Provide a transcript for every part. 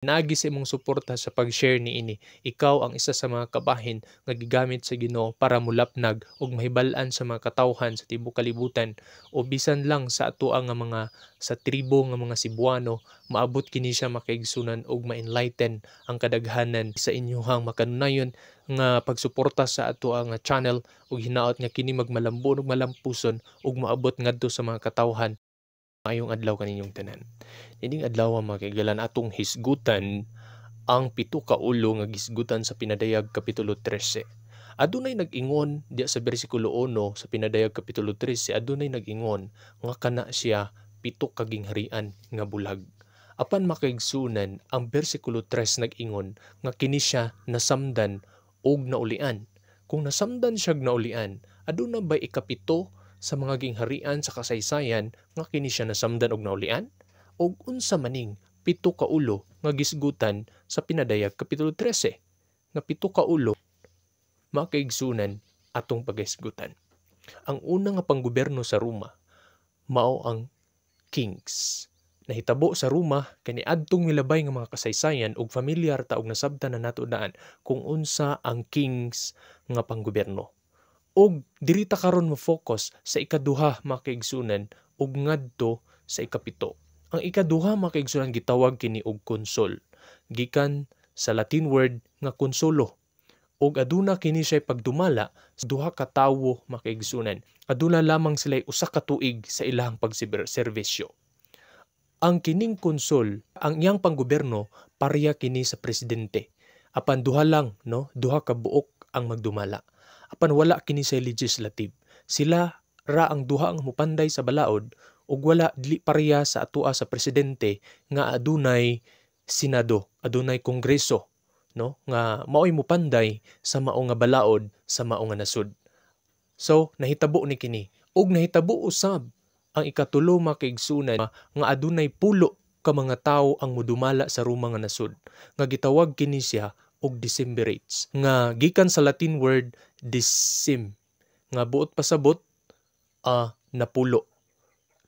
Pinaagi sa imong suporta sa pag-share niini, ikaw ang isa sa mga kabahin nga gigamit sa Ginoo para mulapnag ug mahibal-an sa mga katawhan sa tibuok kalibutan o bisan lang sa atoa nga mga sa tribo nga mga Cebuano, maabot kini siya, makaigsunan, ug ma-enlighten ang kadaghanan sa inyohang makanunayon nga pagsuporta sa atoa nga channel, ug hinaot nga kini magmalambon ug malampuson ug maabot ngadto sa mga katawhan. Maayong adlaw kaninyong tanan. Niining adlaw, mga kaigalan, atong hisgutan ang pito ka ulo nga gisgutan sa Pinadayag kapitulo 13. Adunay nag-ingon diya sa bersikulo 1 sa Pinadayag kapitulo 13, adunay nag-ingon nga kana siya pito ka gingharian nga bulag. Apan, makaigsunan, ang bersikulo 3 nag-ingon nga kini siya nasamdan og naulian. Kung nasamdan siya naulian, aduna ba ikapito sa mga gingharian sa kasaysayan nga kini siya nasamdan og naulian? Og unsa maning pito ka ulo nga gisgutan sa Pinadayag kapitulo 13? Nga pito ka ulo, makaigsunan, atong paghisgutan. Ang una nga panggobyerno sa Roma mao ang kings. Nahitabo sa Roma kaniadtong milabay nga mga kasaysayan ug familiar ta og nasabtan na nato daan kung unsa ang kings nga panggobyerno. Og diri ta karon mo-focus sa ikaduha, mga kaigsunan, ug ngadto sa ikapito. Ang ikaduha, mga kaigsunan, gitawag kini og consul. Gikan sa Latin word nga consolo. Ug aduna kini siya pagdumala sa duha ka tawo, mga kaigsunan. Aduna lamang sila usa ka tuig sa ilahang pagserbisyo. Ang kining consul, ang iyang panggobyerno pareha kini sa presidente. Apan duha lang, no? Duha ka buok ang magdumala. Apan wala kini sa legislative. Sila ra ang duha ang mupanday sa balaod ug wala, dili pareha sa atoa sa presidente nga adunay senado, adunay kongreso, no, nga maoy mupanday sa mao nga balaod sa mao nga nasud. So nahitabo ni kini ug nahitabo usab ang ikatulo, mga kaigsunan, nga adunay pulo ka mga tawo ang mudumala sa Roma nga nasud nga gitawag kini siya og decemvirates, nga gikan sa Latin word decem nga buot pasabot napulo,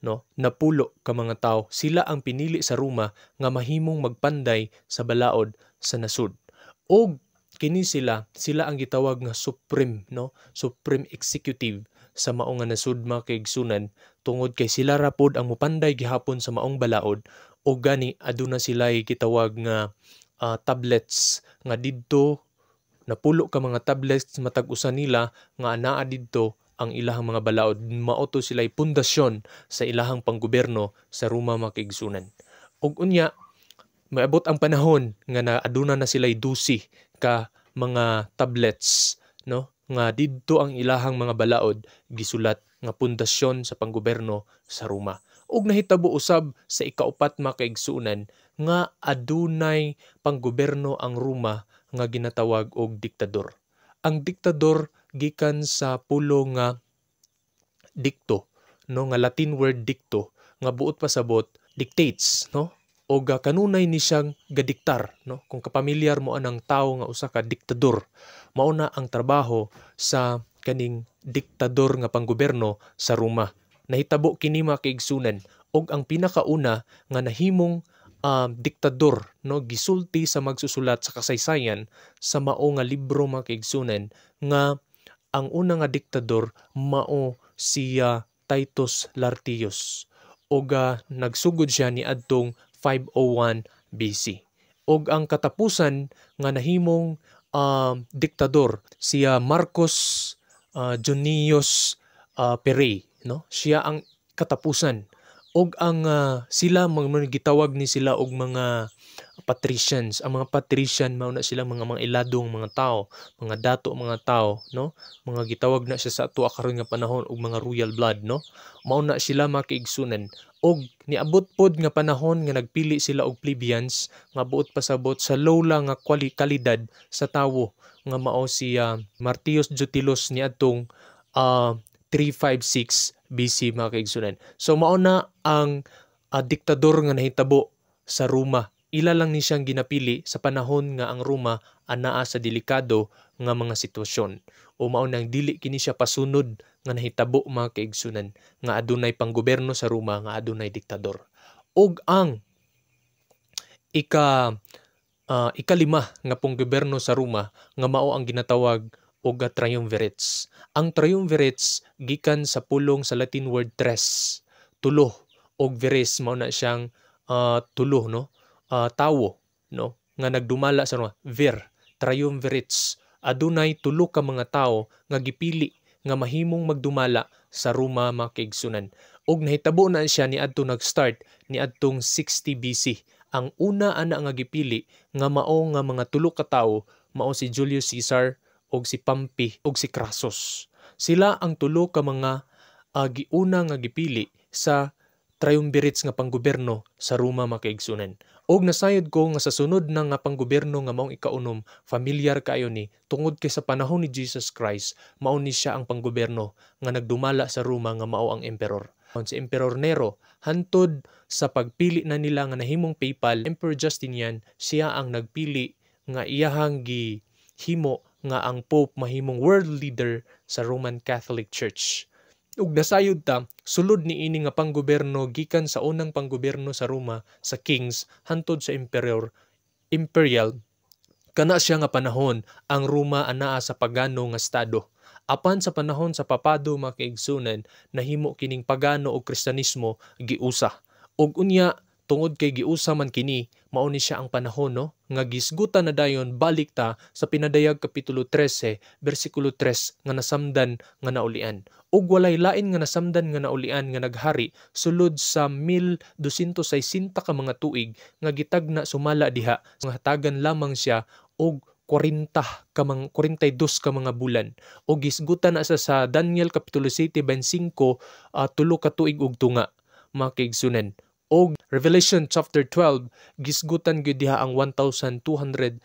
no? Napulo ka mga tawo, sila ang pinili sa Roma nga mahimong magpanday sa balaod sa nasud. Og kini sila, sila ang gitawag nga supreme, no, supreme executive sa mao nga nasud, mga kaigsunan, tungod kay sila ra pod ang mupanday gihapon sa maong balaod. Og gani aduna sila gitawag nga tablets nga didto napulo ka mga tablets matag usa nila nga anaa didto ang ilahang mga balaod. Mao to sila pundasyon sa ilahang panggobyerno sa Roma, mga kaigsunan. Ug unya maabot ang panahon nga na aduna na sila 12 ka mga tablets, no, nga didto ang ilahang mga balaod gisulat nga pundasyon sa panggobyerno sa Roma. Ug nahitabo usab sa ikaupat, mga kaigsunan, nga adunay panggobyerno ang Roma nga ginatawag og diktador. Ang diktador gikan sa pulo nga dicto, no, nga Latin word dicto nga buot pasabot dictates, no, og kanunay ni siyang gadiktar, no? Kung kapamilyar mo anang tawo nga usa ka diktador, mao na ang trabaho sa kaning diktador nga panggobyerno sa Roma. Nahitabo kini, mga kaigsunan, og ang pinakauna nga nahimong diktador, no, gisulti sa magsusulat sa kasaysayan sa mao nga libro, mga kaigsunan, nga ang una nga diktador mao siya Titus Lartius ug nagsugod siya niadtong 501 BC. Ug ang katapusan nga nahimong diktador siya Marcus Junius Perey, no? Siya ang katapusan. Og ang sila mga gitawag ni sila og mga patricians. Ang mga patrician mao na sila mga iladong mga tao, mga dato mga tao, no? Mga gitawag na siya sa ato karon nga panahon og mga royal blood, no? Mao na sila, mga kaigsunan. Og niabot pod nga panahon nga nagpili sila og plebeians nga buot pasabot sa low lang nga kalidad sa tawo nga mao si Martius Jutilus niadtong 356 BC, mga kaigsunan. So mao na ang diktador nga nahitabo sa Roma. Ila lang ni siyang ginapili sa panahon nga ang Roma anaa sa delikado nga mga sitwasyon. O mao nang dili kini siya pasunod nga nahitabo, mga kaigsunan, nga adunay panggobyerno sa Roma nga adunay diktador. Og ang ika ikalima nga panggoberno sa Roma nga mao ang ginatawag og triumvirates. Ang triumvirates gikan sa pulong sa Latin word tres, tulo, og vires mao na siyang tulo, no, tawo, no, nga nagdumala sa Roma. Vir, triumvirates. Adunay tulo ka mga tawo nga gipili nga mahimong magdumala sa Roma, mga kaigsunan. Og nahitabo na siya niadto nag-start niadtong 60 BC. Ang una ana nga gipili nga mao nga mga tulo ka tawo mao si Julius Caesar og si Pompey og si Crassus. Sila ang tulo ka mga giuna nga gipili sa triumvirates nga panggoberno sa Roma, mga kaigsunan. Og nasayod ko nga sa sunod na nga panggoberno nga maong ikaunom, familiar kaayo ni tungod kay sa panahon ni Jesus Christ mao ni siya ang panggoberno nga nagdumala sa Roma nga mao ang emperor. Si Emperor Nero hantod sa pagpili na nila nga nahimong papal, Emperor Justinian siya ang nagpili nga iyahang gihimo nga ang Pope mahimong world leader sa Roman Catholic Church. Ug nasayod ta, sulod niini nga panggoberno gikan sa unang panggoberno sa Roma sa kings hantod sa emperor imperial, kana siya nga panahon ang Roma anaa sa pagano nga estado. Apan sa panahon sa papado, mga kaigsunan, nahimo kining pagano og Kristiyanismo giusa. Ug unya tungod kay giusa man kini, mao ni siya ang panahon, no, nga gisgutan na dayon. Balik ta sa Pinadayag kapitulo 13 bersikulo 3 nga nasamdan nga naulian. Ug walay lain nga nasamdan nga naulian nga naghari sulod sa 1260 ka mga tuig nga gitagna sumala diha nga hatagan lamang siya og 40 ka mga 42 ka mga bulan. O gisgutan na sa Daniel kapitulo 7 25, 3 ka tuig ug tunga, mga kaigsunan. Og Revelation chapter 12, gisgutan gyud diha ang 1260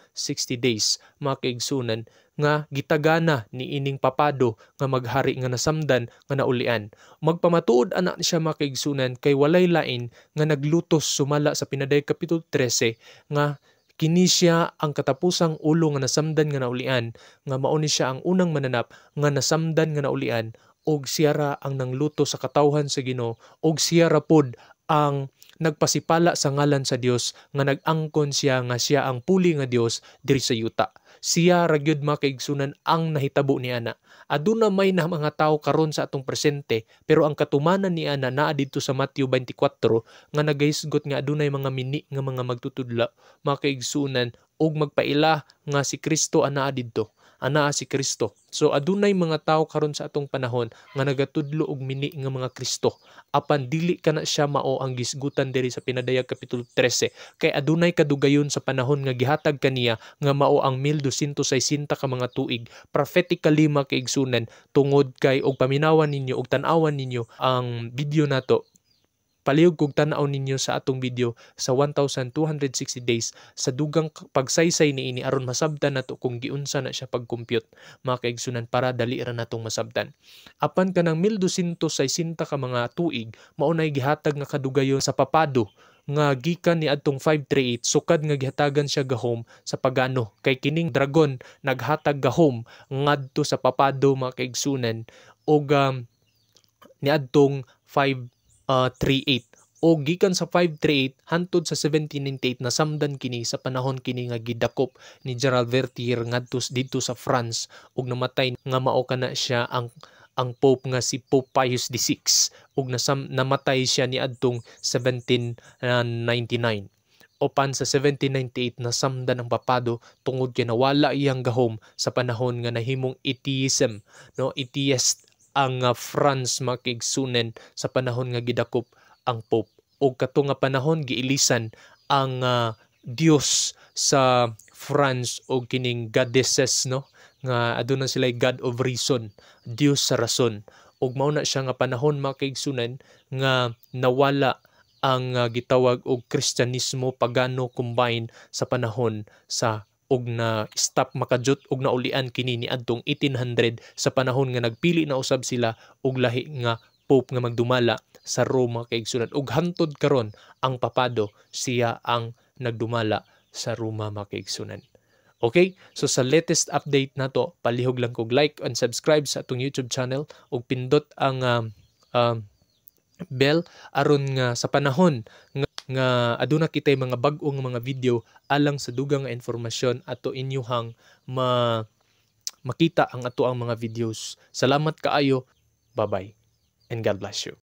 days, mga kaigsunan, nga gitagana ni ining papado nga maghari nga nasamdan nga naulian. Magpamatuod ana siya, mga kaigsunan, kay walay lain nga naglutos sumala sa Pinadayag kapitulo 13 nga kini siya ang katapusang ulo nga nasamdan nga naulian, nga mao ni siya ang unang mananap nga nasamdan nga naulian, og siya ra ang nangluto sa katawhan sa Ginoo, og siya ra pod ang nagpasipala sa ngalan sa Dios nga nag-angkon siya nga siya ang puli nga Dios diri sa yuta. Siya ra gyud, mga kaigsunan, ang nahitabo ni ana. Aduna may na mga tawo karon sa atong presente, pero ang katumanan ni ana naa didto sa Matthew 24 nga nagahisgot nga adunay mga mini nga mga magtutudla, mga kaigsunan, ug magpaila nga si Kristo anaa didto, anaa si Kristo. So adunay mga tawo karon sa atong panahon nga nagatudlo og mini nga mga Kristo. Apan dili kana siya mao ang gisgutan diri sa Pinadayag kapitulo 13 kay adunay kadugayon sa panahon nga gihatag kaniya nga mao ang 1260 ka mga tuig prophetically, mga kaigsunan, tungod kay og paminawan ninyo og tan-awan ninyo ang video nato, palihog kog tan-aw ninyo sa atong video sa 1260 days sa dugang pagsaysay niini aron masabtan nato kung giunsa na siya pag-compute, mga kaigsunan, para dali ra natong masabtan. Apan kanang 1260 ka mga tuig mao nay gihatag nga kadugayon sa papado nga gikan ni adtong 538 sukad nga gihatagan siya gahom sa pagano, kay kining dragon naghatag gahom ngadto sa papado, mga kaigsunan, og niadtong 538. O gikan sa 538 hantod sa 1798 nasamdan kini sa panahon kini nga gidakop ni Gerald Vertier ngadto didto sa France ug namatay nga mao kana siya ang Pope nga si Pope Pius VI ug namatay siya niadtong 1799. Opan sa 1798 nasamdan ang papado tungod kay nawala iyang gahom sa panahon nga nahimong atheism, no, atheist ang France, mga kaigsunan, sa panahon nga gidakop ang Pope. Og kato nga panahon giilisan ang Dios sa France og kining goddesses, no, nga aduna sila God of Reason, Dios sa rason. Og mao na siya nga panahon, mga kaigsunan, nga nawala ang gitawag og Kristyanismo pagano combine sa panahon sa og na stop makajut og naulian kini niadtong 1800 sa panahon nga nagpili na usab sila og lahi nga pope nga magdumala sa Roma, kaigsunan. Ug hantod karon ang papado siya ang nagdumala sa Roma, mga kaigsunan. Okay? So sa latest update nato, palihog lang kog like and subscribe sa atong YouTube channel ug pindot ang bell aron nga sa panahon nga nga aduna kitay mga bag-o nga mga video alang sa dugang nga informasyon ato inyuhang makita ang ato ang mga videos. Salamat kaayo. Bye-bye and God bless you.